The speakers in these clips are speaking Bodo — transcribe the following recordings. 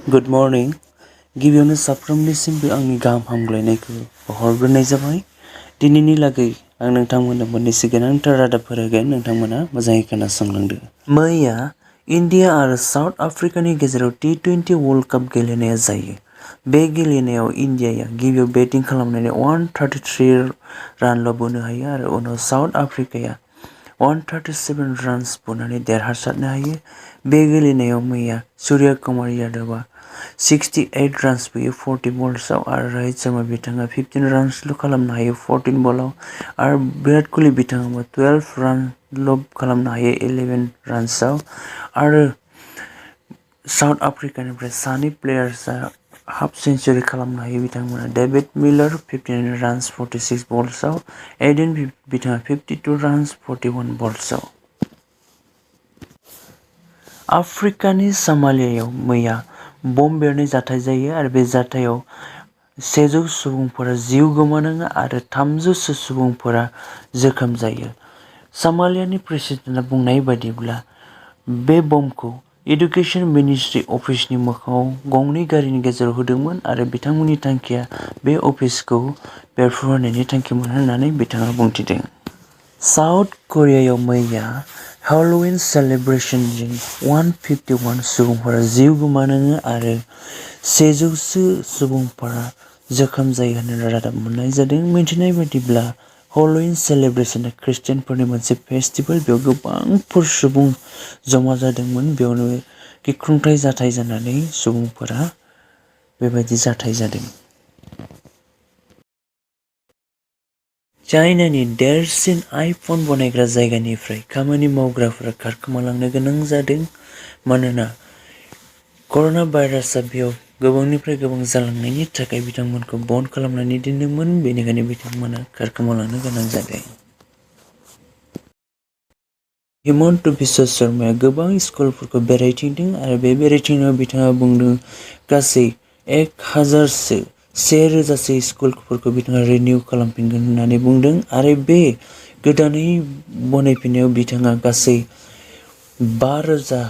Good morning. गिबियावनो साफ्रोमनिसिमबो आंनि गाहाम हामग्लायनायखौ बावहरग्रोनाय जाबाय। दिनैनि लागै आं नोंथांमोननो मोननैसो गोनांथार रादाबफोर होगोन, नोंथांमोना मोजाङै खोनासंलांदो। मैया इन्डिया आरो साउथ आफ्रिकानि गेजेराव T20 वर्ल्ड काप गेलेनाया जायो। बे गेलेनायाव इन्डियाया गिबियाव बेटिं खालामनानै 133 रानल' बोनो हायो आरो उनाव साउथ आफ्रिकाया 137 रान्स बुनानै देरहासारनो हायो। बे गेलेनायाव मैया सूर्य कुमार यादवआ 68 रान्स बुयो 40 बल्सआव आरो रोहित शर्मा बिथाङा 15 रान्सल' खालामनो हायो 14 बलाव आरो विराट कोहली बिथाङा 12 रानल' खालामनो हायो 11 रान्सआव आरो साउथ आफ्रिकानिफ्राय सानै प्लेयार्सआ हाफ सेन्चुरि खालामनो हायो बिथांमोना डेभिड मिलार 59 रान्स 46 बल्सआव, एडेन बिथाङा 52 रान्स 41 बल्सआव। आफ्रिकानि सोमालियायाव मैया बम बेरनाय जाथाय जायो आरो बे जाथायाव 100 सुबुंफोरा जिउ गोमानाङो आरो 300 सुबुंफोरा जोखोम जायो। सोमालियानि प्रेसिडेन्टआ बुंनाय बायदिब्ला बे बमखौ एडुकेशन मिनिस्ट्रि अफिसनि मोखाङाव गंनै गारिनि गेजेराव होदोंमोन आरो बिथांमोननि थांखिया बे अफिसखौ बेरफ्रुहोनायनि थांखिमोन होननानै बिथाङा बुंथिदों। साउथ करियायाव मैया हेल'विन सेलिब्रेशनजों 151 सुबुंफोरा जिउ गोमानाङो आरो 100 सुबुंफोरा जोखोम जायो होनना रादाब मोननाय जादों। मिथिनाय बायदिब्ला हेल'विन सेलिब्रेशनआ ख्रिस्टियानफोरनि मोनसे फेस्टिभेल। बेयाव गोबांफोर सुबुं जमा जादोंमोन। बेयावनो गिख्रंथाव जाथाय जानानै सुबुंफोरा बेबायदि जाथाय जादों। चाइनानि देरसिन आइफन बनायग्रा जायगानिफ्राय खामानि मावग्राफोरा खारखोमालांनो गोनां जादों मानोना कर'ना भाइरासआ बेयाव गोबांनिफ्राय गोबां जालांनायनि थाखाय बिथांमोनखौ बन्द खालामनानै दोनदोंमोन, बेनिखायनो बिथांमोना खारखोमालांनो गोनां जादों। हिमन्त बिश्व शर्माया गोबां स्कुलफोरखौ बेरायथिंदों आरो बे बेरायथिंनायाव बिथाङा बुंदों गासै 1000 स्कुलफोरखौ बिथाङा रिनिउ खालामफिनगोन होननानै बुंदों आरो बे गोदानै बनायफिननायाव बिथाङा गासै 5000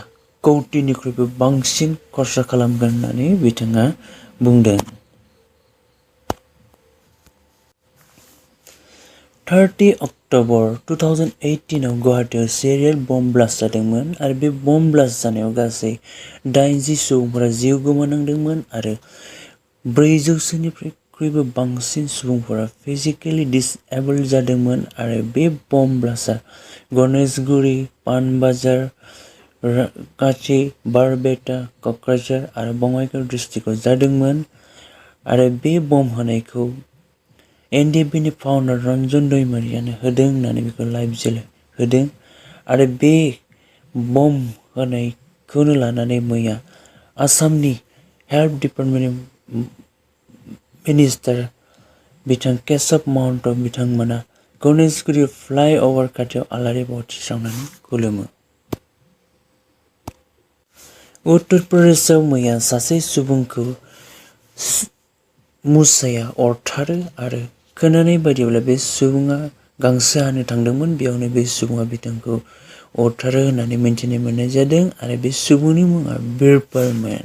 कौटिनिख्रुइबो बांसिन खरसा खालामगोन होननानै बिथाङा बुंदों। 30 अक्ट'बर 2018 आव गुवाहाटीआव सिरियेल बम ब्लास्ट जादोंमोन आरो बे बम ब्लास्ट जानायाव गासै 80 सुबुंफोरा जिउ गोमानांदोंमोन आरो 400निख्रुइबो बांसिन सुबुंफोरा फिजिकेलि डिसेबल्ड जादोंमोन आरो बे बम ब्लास्टआ गणेशगुरी, पानबाजार, काछी, बारपेटा, क'क्राझार आरो बङाइगाव डिस्ट्रिक्टआव जादोंमोन आरो बे बम होनायखौ एनडिएफबिनि फाउन्डार रन्जन दैमारियानो होदों होननानै बेखौ लाइभ जेल होदों आरो बे बम होनायखौनो लानानै मैया आसामनि हेल्थ डिपार्टमेन्टनि मिनिस्टार बिथां केशव महन्त बिथांमोना गणेशगुरी फ्लाइअभार खाथियाव आलारि बाथि सावनानै खुलुमो। उत्तर प्रदेशआव मैया सासे सुबुंखौ मुसाया अरथारो आरो खोनानाय बायदिब्ला बे सुबुङा गांसो हानो थांदोंमोन। बेयावनो बे सुबुङा बिथांखौ अरथारो होननानै मिन्थिनो मोननाय जादों आरो बे सुबुंनि मुङा बिरपालमेन।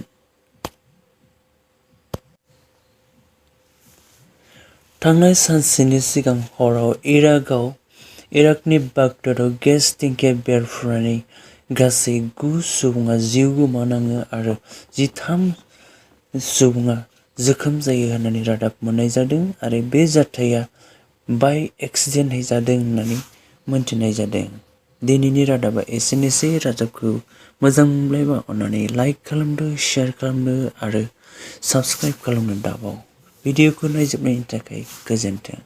थांनाय सानसेनि सिगां हराव इराकनि बागदादआव गेस टेंकिया बेरफ्रुनानै गासै 9 सुबुङा जिउ गोमानाङो आरो 13 सुबुङा जोखोम जायो होननानै रादाब मोननाय जादों आरो बे जाथाया बाय एक्सिडेन्टै जादों होननानै मोनथिनाय जादों। दिनैनि रादाबा एसेनोसै। रादाबखौ मोजां मोनब्ला अन्नानै लाइक खालामदो, शेयार खालामदो आरो साबस्क्राइब खालामनो दाबाव। भिडिअखौ नायजोबनायनि थाखाय गोजोन्थों।